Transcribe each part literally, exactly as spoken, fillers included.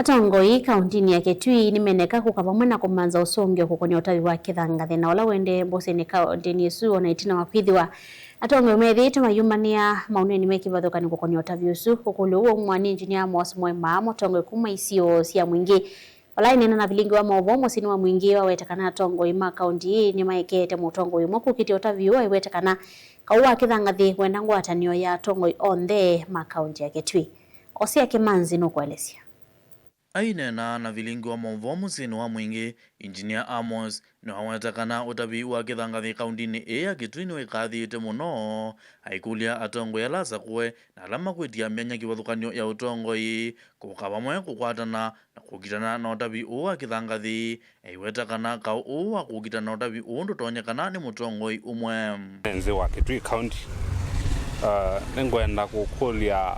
Atongoi kaũntĩnĩ ya Kitui nĩmeneka kũka vamwe na kũmantha ũsũngĩo kũkonya ũtavi wa kĩthangathĩ na ũla ũendee Mbũsĩnĩ kaũntĩnĩ ĩsu, ona ĩtina wa kwĩthĩwa atongoi methĩĩtwe mayumanĩa maũneenĩ me kĩvathũkany'o kũkonya ũtavi ũsu. Ũkũlyo ũũ waumwa nĩ Engineer Amos Mwema, mũtongoi kuma isio sya Mwingĩ, ũla aineena na vilingi wa maũvoo mũsyĩnĩ wa Mwingĩ, waweta kana atongoi ma kaũntĩ ĩĩ nĩmaekeete mũtongoi ũmwe kũkitĩa ũtavi ũũ, aiweta kana kaũ wa kĩthangathĩ wenda ngwatanĩo ya atongoi onthe ma kaũntĩ ya Kitui. Osea Kĩmanzi nũkũelesya. Aineena na vilingi wa maũvoo mũsyĩnĩ wa Mwingĩ, Engineer Amos nĩwaweta kana ũtavi wa kĩthangathĩ kaũntĩnĩ ĩĩ ya Kitui nĩwĩkathĩĩte mũno, aikũlya atongoi ala asakũe na ala makwĩtya myanya kĩvathũkany'o ya ũtongoi kũka vamwe kũkwatana na kũkitana na ũtavi ũũ wa kĩthangathĩ, aiweta kana kaũ ũũ wa kũkitana na ũtavi ũũ ndũtonyekana nĩ mũtongoi ũmwe. Nzĩ wa Kitui County, uh, nĩngwenda kũkũlya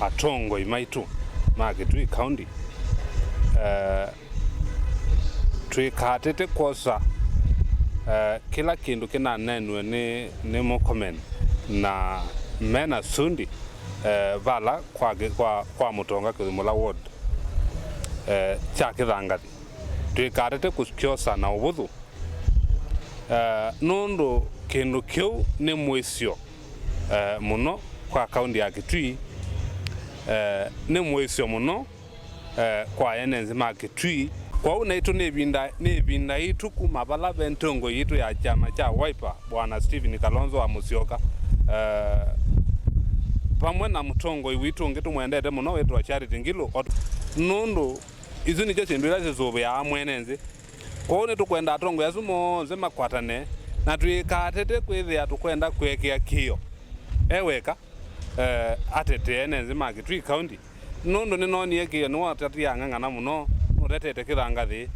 atongoi maitũ ma Kitui County, uh, twĩkatete kwosa, uh, kĩla kĩndũ kĩnaneenwe nĩ, nĩ Murkomen na mena Sudi, uh, vala kwa, kwa, kwa Mũtonga Kĩthumũla ward, uh, kya kĩthangathĩ. Twĩkatete kũkyosa na ũvũthũ, eh, nũndũ kĩndũ kĩu nĩ mũĩsyo, eh, mũno kwa kaũntĩ ya Kitui, eh, nĩ mũĩsyo mũno, eh, kwa ene nzĩ ma Kitui. Kwoou naitũ nĩ ĩvinda, nĩ ĩvinda yitũ kuma vala ve ntongoi yitũ ya kyama kya Wiper, Bwana Stephen Kalonzo wa Musyoka, eh, vamwe na mũtongoi witũ ũngĩ tũmwendete mũno wĩtwa Charity Ngilu, o-, nũndũ isu nĩsyo syĩndũ ila sisũvĩaa mwene nzĩ. Kwoou nĩtũkwenda atongoi asu monthe makwatane, na twĩkatete kwĩthĩa tũkwenda kũekea kĩĩo e weka, eh, atetee ene nzĩ ma Kitui County, nũndũ nĩnoonie kĩĩo nĩwatatia ng'ang'ana mũno, nũtetete kĩthangathĩ.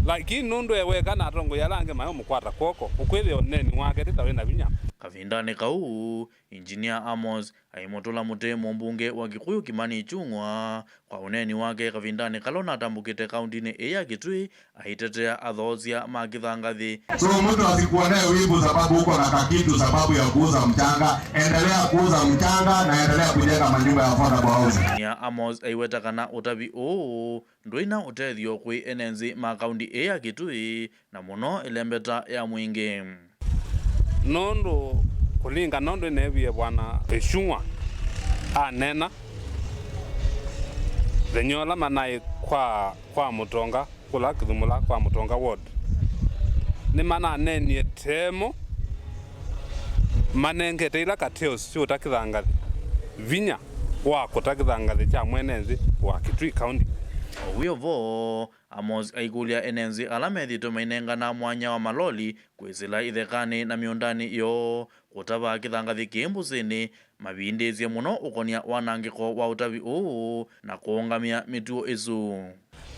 Lakini nũndũ e weka na atongoi ala angĩ mayũmũkwata kw'oko, ũkwĩthĩa ũneeni wake ti ta wĩ na vinya. Kavindanĩ kau, Engineer Amos aimũtũla mũtĩ mũmbunge wa Kikuyu Kimani Ichung'wa kwa ũneeni wake kavindanĩ kala ũnatambũkĩte kaũntĩnĩ ĩĩ ya Kitui aitetea athoosya ma kĩthangathĩ. So mtu asikuonee wivu sababu uko na kakitu sababu ya kuuza mchanga. Endelea kuuza mchanga na endelea kujenga manyumba ya affordable housing. Engineer Amos aiweta kana ũtavi ũũ ndũina ũtethyo kwĩ ene nzĩ ma kaũntĩ ĩĩ ya Kitui, na mũno ĩlembeta ya Mwingĩ. Nũndũ kũlingana ũndũ neewie Bwana Ichung'wa aneena, thenya ũla manaĩ kwa, kwa Mũtonga, kũla Kĩthumũla kwa Mũtonga ward, nĩmananeenie temo manengete ila cartels syũta kĩthangathĩ vinya wa kũta kĩthangathĩ kya mwene nzĩ wa Kitui County. O wĩ o vo, Amos aikũlya ene nzĩ ala methĩĩtwe mainengana mwanya wa maloli kwĩsĩla ithekanĩ na mĩũndanĩ yoo kũtavaa kĩthangathĩ kĩ Mbũsĩnĩ mavindĩĩsye mũno ũkonia wanangĩko wa ũtavi ũũ na kũũngamĩa mĩtuo ĩsu.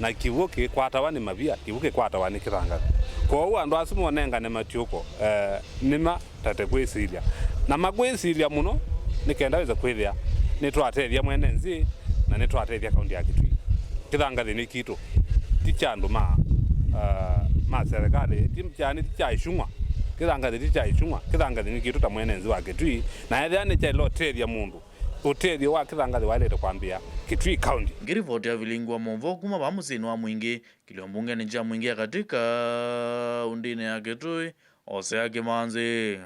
Na kĩw'ũ kĩkwatawa nĩ mavia, kĩw'ũ kĩkwatawa nĩ kĩthangathĩ. Kwoou andũ asu monengane matiũko, eh, nĩma tate kwĩsilya. Na makwĩsilya mũno nĩ kenda wĩse kwĩthĩa nĩtwatethya mwene nzĩ na nĩtwatethya kaũntĩ ya Kitui. Kĩthangathĩ nĩ kitũ, ti kya andũ ma, ah, ma serikali, ti kya, nĩ ti kya Ichung'wa. Kĩthangathĩ ti kya Ichung'wa, kĩthangathĩ nĩ kitũ ta mwene nzĩ wa Kitui, na ethĩa nĩ kyaĩle ũtethya mũndũ, ũtethyo wa kĩthangathĩ waĩlĩte kwambĩĩa Kitui County. Ngĩrivoti ya vilingi wa maũvoo kuma vaa mũsyĩnĩ wa Mwingĩ, kĩlio mbungenĩ kya Mwingĩ ya Katĩ kaũntĩnĩ ya Kitui, Osea Kĩmanzi.